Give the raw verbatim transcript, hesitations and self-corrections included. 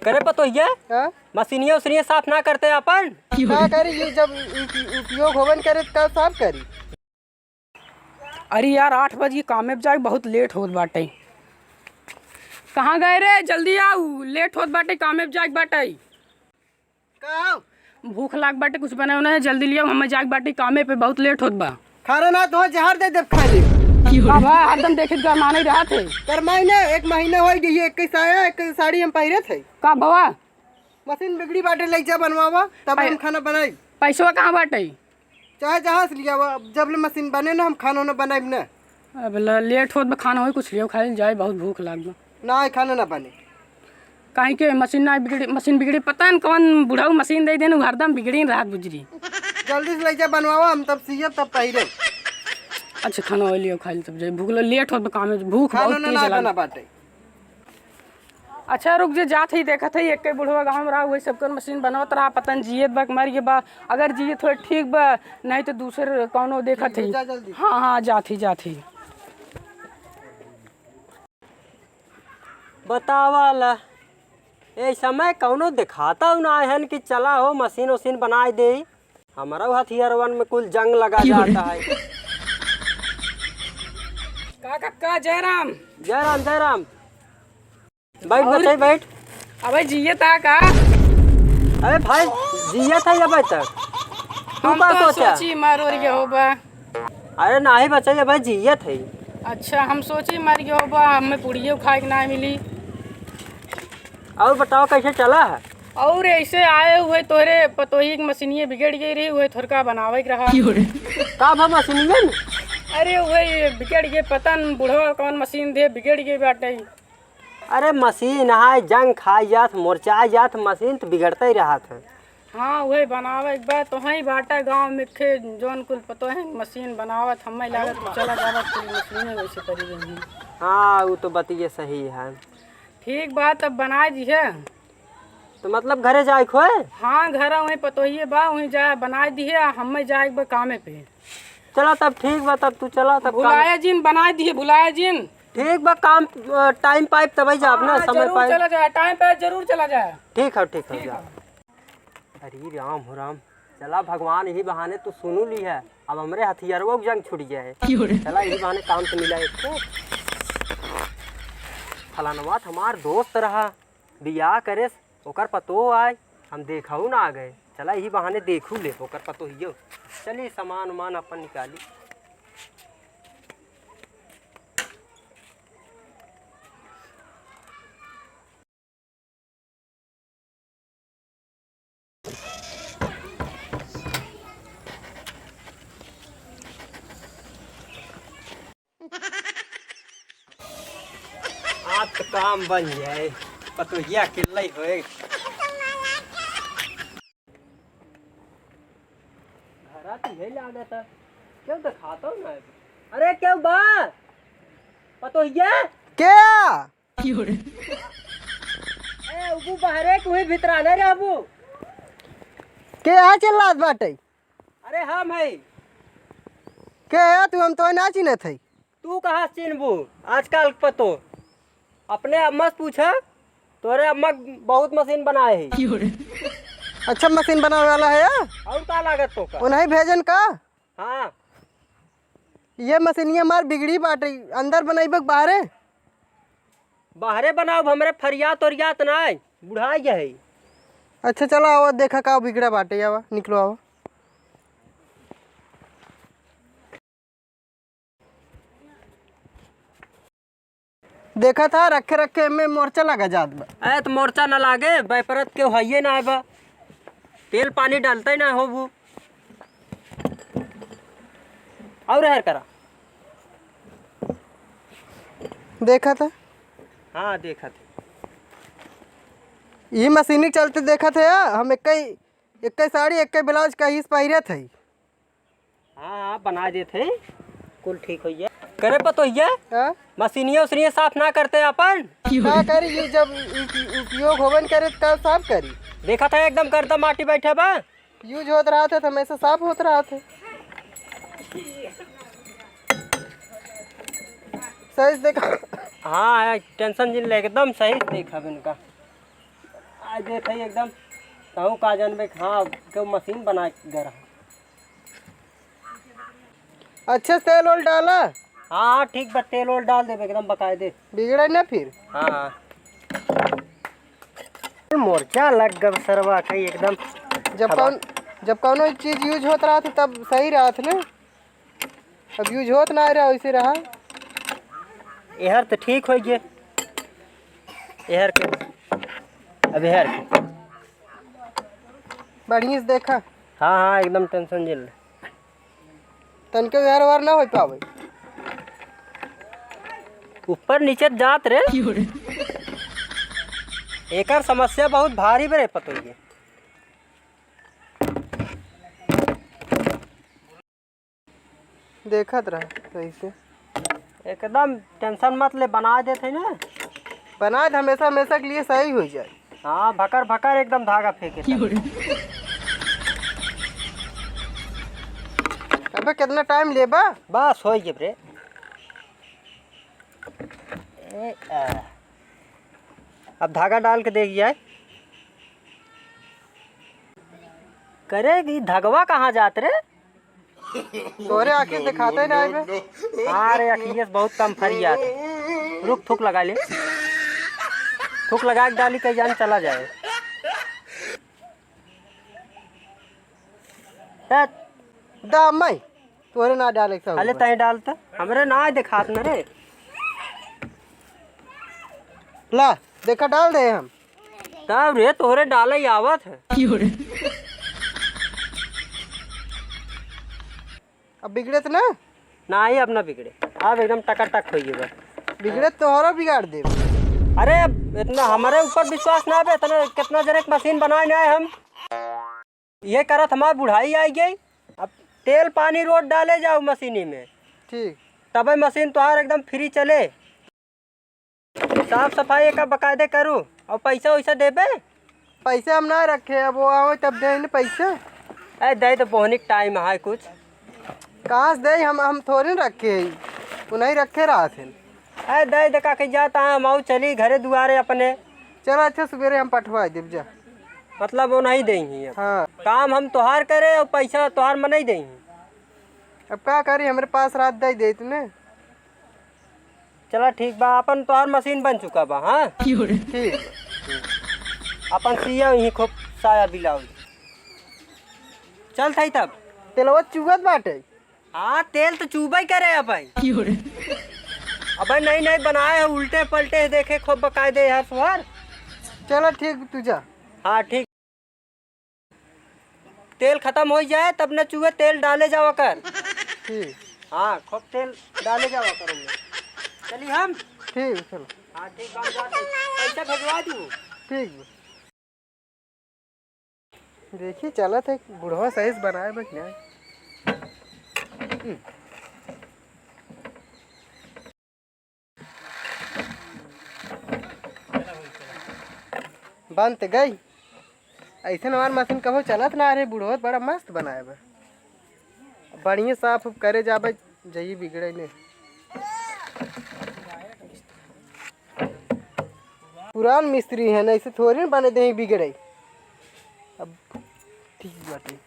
करे पतोहिया, हाँ? मशीनिया उशीनिया साफ ना करते अपन? का करी, ये जब उप-, उपयोग होबे न करे त का साफ करी? अरे यार, आठ बज गई, कामे पे जाए, बहुत लेट होत बाटे। कहाँ गए रे? जल्दी आउ, लेट होत बाटे, कामे पे जाए बाटे। का हो? भूख लाग बाटे, कुछ बने उन्हें जल्दी लियाओ, हमें जाए बाटे कामे पे, बहुत लेट होत बा। खाना ना तो जहर दे देब खाए ले। का बा, हरदम देखित गरमाने रहत है। गरमाई ने, एक महीना हो गई है, एक ही साया, एक ही साड़ी हम पहिरत है। का बवा? मशीन बिगड़ी बाटे, लइका बनवावा, तब पै-, हम खाना बनाई। पैसवा कहाँ बाटे? चाहे जहाँ से लियावा, अब जब ले मशीन बने ना, हम खाना ना बनाइब ना। अब ल-, लेट होत बा, खाना होई, कुछ लियो खाइल जाए, बहुत भूख लाग बा। ना, खाना ना बने। काहे के मशीन ना बिगड़ी, मशीन बिगड़ी, पता न कौन बुढ़ऊ मशीन दे देन, उ हरदम बिगड़ी रहत बुजरी। जल्दी से लइका बनवावा, हम तब सियब, तब पहिरे। अच्छा, खाना होई, लियो खाइल, तब जाए, भूख ल-, लेट होत बा, काम में भूख खाना बहुत ना, तेज ना लाग बना बाटे। अच्छा रुक जे, जात ही देखत ही, एक्के बुढ़वा गाँव में रहा, वही सबकर मशीन बनवत रहा, पता न जियत बा कि मर गए बा। अगर जियत होए ठीक बा, नहीं तो दूसर कौनो देखत ही। जा जल्दी। हाँ, हाँ, जात ही, जात ही। बतावा ला, ए समय कौनो देखाता ना हन कि चला हो मशीन उशीन बनाए दे। हमारा हथियारवन में कुल जंग लगा जाता है। का काका, जय राम। जय राम, जय राम। बैठ और बच्चा, बैठ। अबे जियत हा का? अरे भाई, जियत है अबे तक। तू हम का तो सोचा? सोची मर ओर गयो बा। अरे नाही बच्चा, अबे जियत है। अच्छा, हम सोची मर गयो बा, हमें पुड़ियो खाए के ना मिली। और बताओ, कैसे चला है? और ऐसे आए हुए तोहरे पतोही के मशीनिये बिगड़ गई रही, वही थोड़का बनावे के रहा। का भा मशीनिये में? अरे वही बिगड़ गए, पता न बुढ़वा कौन मशीन दे, बिगड़ गए बाटे। अरे मशीन है, जंग खाई जात, मोर्चा जात, मशीन तो बिगड़ते ही रहत है। हाँ, वही बनावे के बा, तो ही बाटा गाँव में खे जौन कुल पतोही मशीन बनावत, हमें लागत चला जावत कुल मशीन वैसे करी गई। हाँ, वो तो बतिये सही है। ठीक बा, तब बनाए दिहे। तो मतलब घरे जाए के होए? हाँ, घर वहीं पतोहिए बा, वहीं जाए बनाए दिहे, आ हमें जाए के बा कामे पे। चला तब ठीक बा, तब तू चला तब काम। भुलाया जिन, बनाए दिहे, भुलाया जिन। ठीक बा, काम, अ, टाइम पाइप तब ही जाब ना, हाँ, समय जरूर पाइप। चला जाए, टाइम पे जरूर चला जाए। ठीक है, ठीक है, ठीक जा। है। अरे राम हो राम, चला भगवान यही बहाने तू सुनू ली है, अब हमरे हथियारवा के जंग छूट गया है। क्यों रे? चला यही बहाने काम तो मिला एक ठो। फलानवा त हमार दोस्त रहा, बियाह करे, ओकर पतोह आए, हम देखहू ना आ गए। चला यही बहाने देखू ले ओकर पतोहियो। चली सामान उमान अपन निकाली। आज तो काम बन जाए, पतोहिया अकेले होए। घरा तो यही लागत है, क्यों दिखाता हूँ ना? अरे क्यों बा? पतोहिया? क्या? ए, उबू बाहरे के हुई भीतरा नहीं रहबू। के यहाँ चिल्लात बाटे? अरे हम है। के है तू? हम तो ना चिन्हत है। तू कहाँ चिन्हबू? आजकल पतो। अपने अम्मा से पूछा, तोरे अम्मा बहुत मशीन बनाए है। अच्छा मशीन बनावे वाला है या? और का लागत तो का? उन्हें भेजन का? हाँ। ये मशीनिया हमार बिगड़ी बाटे, अंदर बनइबे के बाहरे? बाहरे बनाओ, हमरे फरियात ओरियात नाय, बुढ़ाई गए है। अच्छा चला आवा, देखा का बिगड़ा बाटे, आवा, निकलो आवा। देखा था रखे रखे में मोर्चा लगा जात बा। ए, तो मोर्चा ना लागे, बैपरत के हइये ना बा, तेल पानी डालते ही ना होबू। और हर करा। देखा था? हाँ, देखा था। ये मशीनी चलते देखा था यार, हम एक ही, एक ही साड़ी, एक ही ब्लाउज का हीस पहिरे थे। हाँ, हाँ, बना देत है, कुल ठीक हो जाए। करे पतोहिया, हाँ? मशीनिया उशीनिया साफ ना करते अपन? का करी, ये जब उप-, उपयोग होबे न करे त का साफ करी? देखा था एकदम गर्दा माटी बैठे बा। यूज होत रहत है तो हमेशा साफ होत रहत है। सही से देखा। हाँ, टेंशन जिन ले, एकदम सही से देखा इनका। देत है एकदम, कहूँ का जानबे, हाँ, केहू मशीन बना के गए रहा। अच्छे से तेल ओल डाला। हाँ, हाँ, ठीक बा, तेल ओल डाल देबे एकदम बकायदे। बिगड़े ना फिर। हाँ, हाँ। मोर्चा लग गब सरवा कई एकदम। जब हवा। कौन, जब कौनो चीज use होत रहत तब सही रहत ना, अब use होत ना रहा, वैसे रहा। एहर तो ठीक हो गए, एहर के, अब एहर के। बढ़िया से देखा। हाँ, हाँ, एकदम tension झेल। तनके उधार उधार ना हो पावे। ऊपर नीचे जात रे। एकर समस्या बहुत भारी बे रे पतोहिए। देखत रह सही से। एकदम tension मत ले, बना देत है ना। बना दे, हमेशा हमेशा के लिए सही हो जाए। हाँ, भकर भकर एकदम धागा फेंके। अबे कितना time लेबा? बस हो गए रे। ए, आ। अब धागा डाल के देख जाए। करे कि धगवा कहाँ जात रे? तोरे आँखी से खाते ना आइबे। हाँ रे, अखिए से बहुत कम फरियात है। रुक, थूक लगा ले। थूक लगा के डाली, कहीं जान चला जाए। दा मैं तोरे ना डाले के अले चाहूँगा। तहीं डाल त, हमरे ना देखात न रे। ला, देखा, डाल दे हम। तब रे, तोहरे डाले ही आवत है। अब बिगड़े त ना? नाही, अब ना बिगड़े, अब एकदम टकाटक होइए बा। बिगड़े त तोहरा बिगाड़ देब। अरे, अब इतना हमरे ऊपर विश्वास ना बे, इतना, कितना जने के मशीन बनाए ना हम। ये करत हमार बुढ़ाई आई गई। अब तेल पानी रोज डाले जाओ मशीनी में। ठीक। तबे मशीन तोहार एकदम free चले। साफ सफाई का बकायदे करू। और पैसा वैसा देबे? पैसा हम ना रखे, अब वो आवे तब दे न पैसा। ए, दे तो बोहनी के time है कुछ। कहाँ से दे? हम, हम थोड़े न रखे हैं, वो नहीं रखे रहा थे। ए, दे दे का के जाता है, हम आऊ चली घरे दुआरे अपने। चलो, अच्छा, सवेरे हम पठवा देब जा। मतलब वो नहीं देंगी अब। हाँ। काम हम तोहार करे और पैसा तोहार में नहीं देंगी। अब का करी, हमरे पास रात दे दे इतने। चला ठीक बा, अपन तोहार मशीन बन चुका बा, हाँ? ठीक। अपन सिया ही खूब साया ब्लाउज। चल थाई तब। तेलवा चुगत बाटे। हाँ, तेल तो चुबई करे अब भाई। अबे नहीं, नहीं बनाए है, उल्टे पलटे है, देखे खूब बकायदे यार सुहार। चला ठीक, तू जा। हाँ, ठीक। तेल खतम होइ जाए तब न चुहे, तेल डाले जावा कर। ठीक। हाँ, खूब तेल डाले जावा कर ओमे। चली हम? ठीक, चलो। हाँ, ठीक, हम जाते। पैसा भेजवा दू। ठीक। देखी, चलत है, बुढ़वा सही से बनाए बा कि ना। बन त गई। ऐसे हमार मशीन कबो चलत ना रहे, बुढ़वत बड़ा मस्त बनाए बा। बढ़िया साफ उफ करे जाबे, जई बिगड़े ने। पुरान मिस्त्री है ना, ऐसे थोड़ी ना बने दे बिगड़े। अब ठीक बाटे।